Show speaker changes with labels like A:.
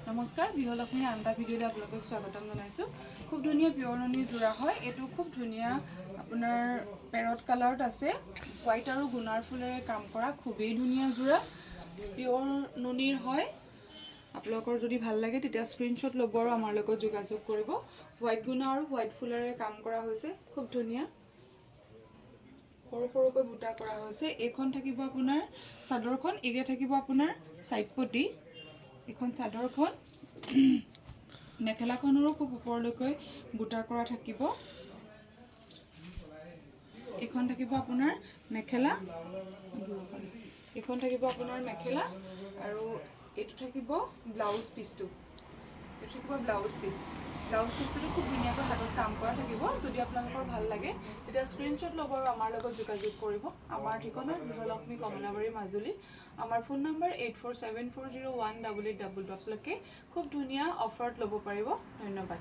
A: নমস্কাৰ, গৃহলক্ষ্মীৰ আন এটা ভিডিঅ'লৈ আপোনালোকক স্বাগতম জনাইছোঁ। খুব ধুনীয়া পিয়ৰ নুনি যোৰা হয় এইটো। খুব ধুনীয়া আপোনাৰ পেৰট কালাৰত আছে, হোৱাইট আৰু গুণাৰ ফুলেৰে কাম কৰা খুবেই ধুনীয়া যোৰা, পিয়ৰ নুনিৰ হয়। আপোনালোকৰ যদি ভাল লাগে, তেতিয়া স্ক্ৰীনশ্বট ল'ব আৰু আমাৰ লগত যোগাযোগ কৰিব। হোৱাইট গুণা আৰু হোৱাইট ফুলেৰে কাম কৰা হৈছে। খুব ধুনীয়া সৰু সৰুকৈ বুটা কৰা হৈছে। এইখন থাকিব আপোনাৰ চাদৰখন, এইকেইটা থাকিব আপোনাৰ চাইড পটি। এইখন চাদৰখন, মেখেলাখনৰো খুব ওপৰলৈকে বুটা কৰা থাকিব। এইখন থাকিব আপোনাৰ মেখেলা, এইখন থাকিব আপোনাৰ মেখেলা আৰু এইটো থাকিব ব্লাউজ পিচটো। এইটো থাকিব ব্লাউজ পিচ। ব্লাউজ পিচটোতো খুব ধুনীয়াকৈ হাতত কাম কৰা থাকিব। যদি আপোনালোকৰ ভাল লাগে, তেতিয়া স্ক্ৰীনশ্বট ল'ব আৰু আমাৰ লগত যোগাযোগ কৰিব। আমাৰ ঠিকনা গৃহলক্ষ্মী, কমলাবাৰী, মাজুলী। আমাৰ ফোন নম্বৰ 8474018822। আপোনালোকে খুব ধুনীয়া অফাৰত ল'ব পাৰিব। ধন্যবাদ।